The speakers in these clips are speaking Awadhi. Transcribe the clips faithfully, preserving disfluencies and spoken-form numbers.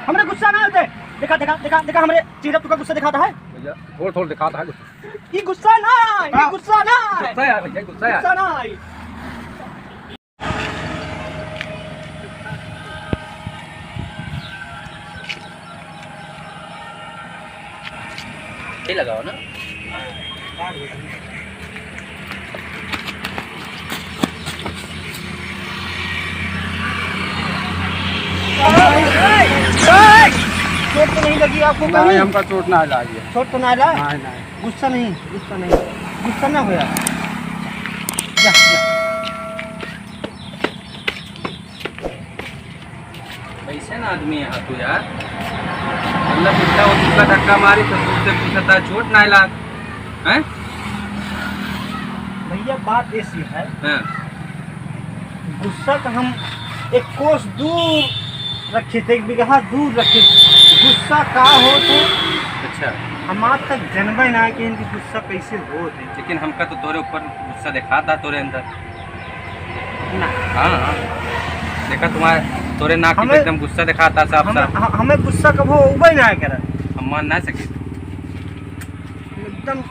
हमरे गुस्सा ना होते। देखा, देखा, देखा, देखा, हमरे चेहरा तुका गुस्सा दिखाता है। भैया, थोड़ा, थोड़ा दिखाता है गुस्सा। ये गुस्सा ना, ये हाँ। गुस्सा ना। गुस्सा है भैया, गुस्सा है। गुस्सा ना। ये लगाओ ना। चोट तो नहीं लगी आपको नहीं, कहीं? हमका चोट ना लगी। चोट तो ना लगा? नहीं, नहीं। गुस्सा नहीं, गुस्सा नहीं, गुस्सा ना होया। जा, जा। कैसे ना आदमी है तू यार, मतलब इतना वो तुमका धक्का मारी तो तुमसे पूछता चोट ना लाग, हैं? भैया बात ऐसी है, हाँ। गुस्सा का हम एक कोस दूर रखे थे, एक बिगहा दूर रखे थे। गुस्सा का होत है? अच्छा। हम आज तक जनबे ना कि इनकी गुस्सा कैसे होत है। लेकिन हमका तो तोरे ऊपर गुस्सा दिखाता तोरे अंदर। ना। हाँ, हाँ। देखा तुम्हारे, तोरे नाक पे हमें, एकदम गुस्सा दिखाता साफ हमें, साफ। ह-, हमें गुस्सा कबो होबे ना करे। हम मान ना सके। एकदम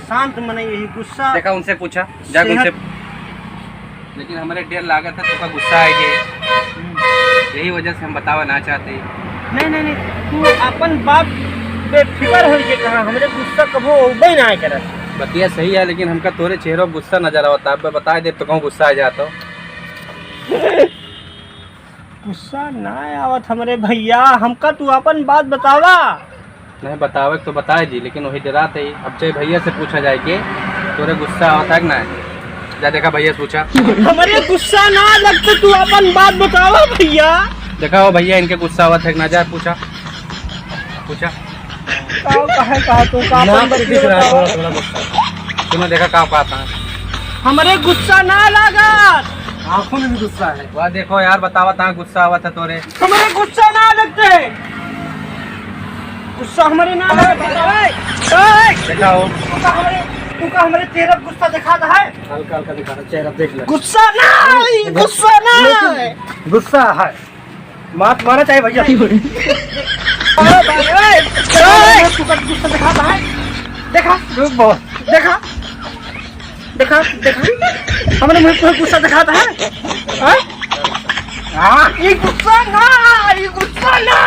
शांत मनई यही गुस्सा। देखा उनसे पूछा, जा सेहत उनसे। लेकिन हमरे डर लागत है तुका गुस्सा आए जे। हम्म। यही वजह से हम बतावा ना चाहते। नहीं, नहीं, नहीं, तू अपन बात बेफिक्र होइके कहा, हमरे गुस्सा कबो होबे ना करे। बतिया सही है, लेकिन हमका तोरे चेहरो गुस्सा नजर आवता। अब बताए दे तो कहूँ गुस्सा आ जातो। गुस्सा ना आवत हमरे भैया, हमका तू अपन बात बतावा। नहीं बतावे तो बताए दी, लेकिन वही डरात है। अब चाहे भैया से पूछा जाए कि तोरे गुस्सा आवत है कि ना? जा देखा भैया से पूछा। हमरे गुस्सा ना लगते, तू अपन बात बतावा भैया। देखा हो भैया, इनके गुस्सा आवत है कि ना? जा पूछा, पूछा। का कहे का तू का नाक अपन से दिख रहा है बतावा। थोड़ा थोड़ा गुस्सा। सुनो देखा का कहता है। हमरे गुस्सा ना लागत। आँखों में भी गुस्सा है। वाह देखो यार, बतावा ता गुस्सा आवत है तोरे। हमरे गुस्सा ना लगते। गुस्सा हमरे ना लगते। ए, ए, देखा हो। तू का हमरे, तू का हमरे चेहरा पे गुस्सा दिखाता है? हल्का हल्का दिखा रहा, चेहरा देख ले। गुस्सा ना, गुस्सा ना। लेकिन गुस्सा है। माफ माना चाहे भैया। अरे भाई, ए, ए, तू का गुस्सा दिखाता है? देखा। रुक बहुत। देखा। देखा, देखा, हमरे मुँह पे गुस्सा दिखाता है? हाँ? हाँ, ये गुस्सा ना, ये गुस्सा ना।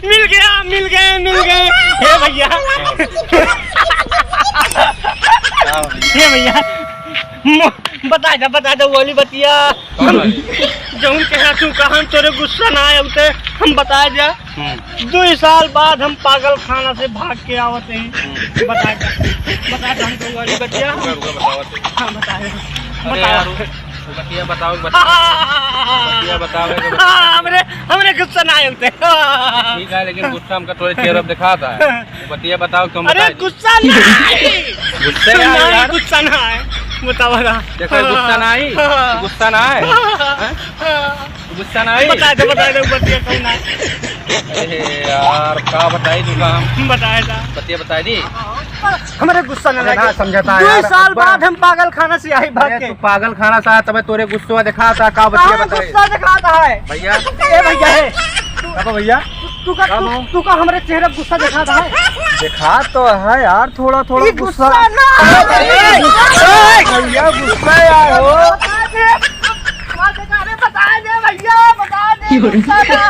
मिल गया, मिल गए, मिल गए। हे भैया, हे भैया, मो-, बता दे, बता दे, वो वाली बतिया। कौन वाली? जौन कहा तू कहा हम तोरे गुस्सा ना आए होते, हम बता दे। हम्म। दो साल बाद हम पागल खाना से भाग के आवत हैं। हम्म। बता दे, बता दे हमको वो वाली बतिया। रुका, रुका, बतावत है। हाँ, बता दे। अरे बता यार, दे। वो बतिया बताओ, बतिया। बतिया बताओ, बतिया। हमरे, हमरे गुस्सा ना आए होते। ठीक है, लेकिन गुस्सा हमका तोरे चेहरे पे दिखाता है। बतिया बताओ, तुम अरे बता दो। गुस्सा ना आए। गुस्सा ना आए नहीं, यार। गुस्सा ना आए। बतावा ना। देखो, गुस्सा ना आई? हाँ। गुस्सा ना आए? हाँ। हैं? हाँ। गुस्सा ना आई? बता दे, बता दे, बतिया कौन आए? अरे यार, का बताई तुका हम? बताए दा। बतिया बताई दी? हमरे गुस्सा ना अरे लगे। ना समझता दो यार, साल अब्बा। बाद हम पागल खाना से आई भाग अरे के। तू पागल खाना से आया, तबे तोरे गुस्सा दिखाता, का बतिया काहे बताई? गुस्सा दिखाता है? भैया। ए भैया है। का बा भैया? तू का, का तू, बा? तू का हमरे चेहरे पे गुस्सा दिखाता है? दिखा तो है यार, थोड़ा, थोड़ा ये गुस्सा। गुस्सा ना। अरे भैया, गुस्सा यार हो। बता दे, बता दे, अरे बता दे भैया, बता दे, गुस्सा ना।